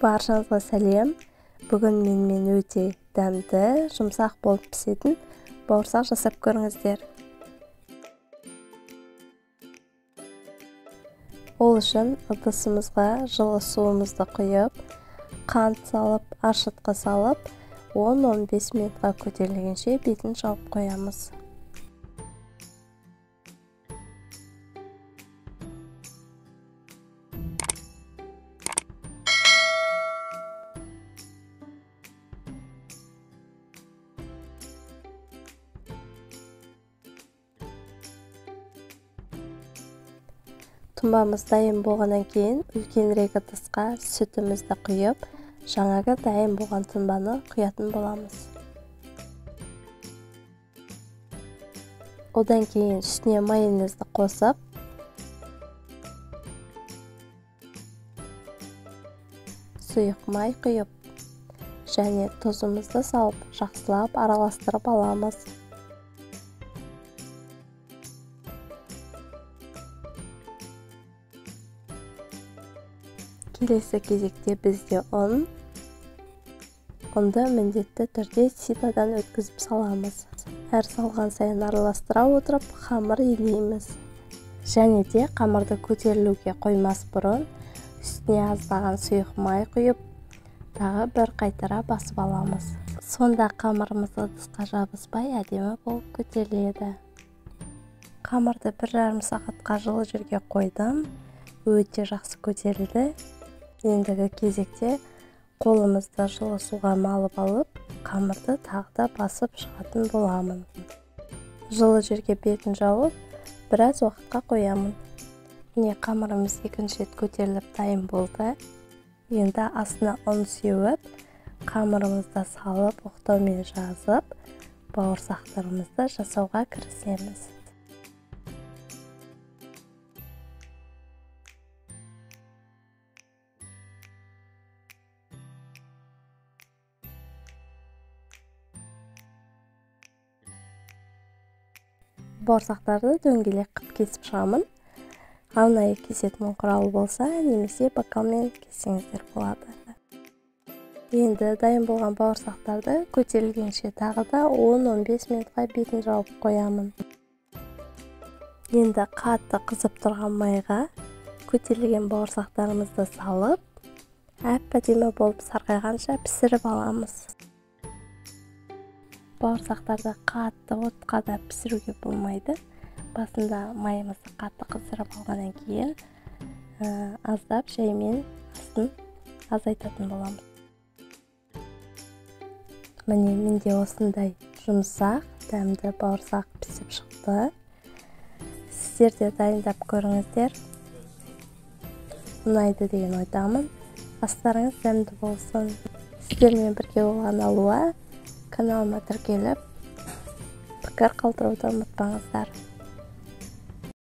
Баршаңызға сәлем. Бүгін менімен өте дәмді, жұмсақ болып пісетін бауырсақ жасап көріңіздер. Ол үшін ыдысымызға жылы суымызды құйып, қант салып, ашытқы салып, 10-15 минутқа көтерілгенше бетін жауып қоямыз. Тұнбамыз дайын болғаннан кейін үлкенірек ыдысқа сүтімізді құйып, жаңағы дайын болған тұнбаны құятын боламыз. Одан кейін үстіне майонезді қосып, сұйық май құйып, және тұзымызды салып, жақсылап араластырып аламыз. Келесі кезекте бізде ұн. Ұнды міндетті түрде ситодан өткізіп саламыз. Әр салған сайын араластыра отырып, қамыр илейміз. Және де қамырды көтерілуге қоймас бұрын үстіне аздаған сұйық май құйып, тағы бір қайтара басып аламыз. Сонда қамырымыз ыдысқа жабыспай әдемі болып көтеріледі. Қамырды 1,5 сағатқа жылы жерге қойдым. Өте жақсы көтерілді. Ендігі кезекте қолымызды жылы суға малып алып, қамырды тағы да басып шығатын боламын. Жылы жерге бетін жауып, біраз уақытқа қоямын. Міне, қамырымыз екінші рет көтеріліп дайын болды. Енді астына ұн сеуіп, қамырымызды салып, оқтаумен жазып, бауырсақтарымызды жасауға кірісеміз. Бауырсақтарды дөңгелек қып кесіп шығамын. Арнайы кесетін құрал болса, немесе бокалмен кессеңіздер болады. Енді дайын болған бауырсақтарды көтерілгенше тағы да 10-15 минутқа бетін жауып қоямын. Енді қатты қызып тұрған майға көтерілген бауырсақтарымызды салып, әп-әдемі болып сарғайғанша пісіріп аламыз. Бауырсақтарды қатты отқа да пісіруге болмайды. Басында майымызды қатты қыздырып алғаннан кейін аздап жаймен астын азайтатын боламыз. Міне, менде осындай жұмсақ, дәмді бауырсақ пісіп шықты. Сіздер де дайындап көріңіздер. Ұнайды деген ойдамын. Астарыңыз дәмді болсын. Сіздермен бірге болған Алуа. Каналыма тіркеліп, пікір қалдыруды ұмытпаңыздар.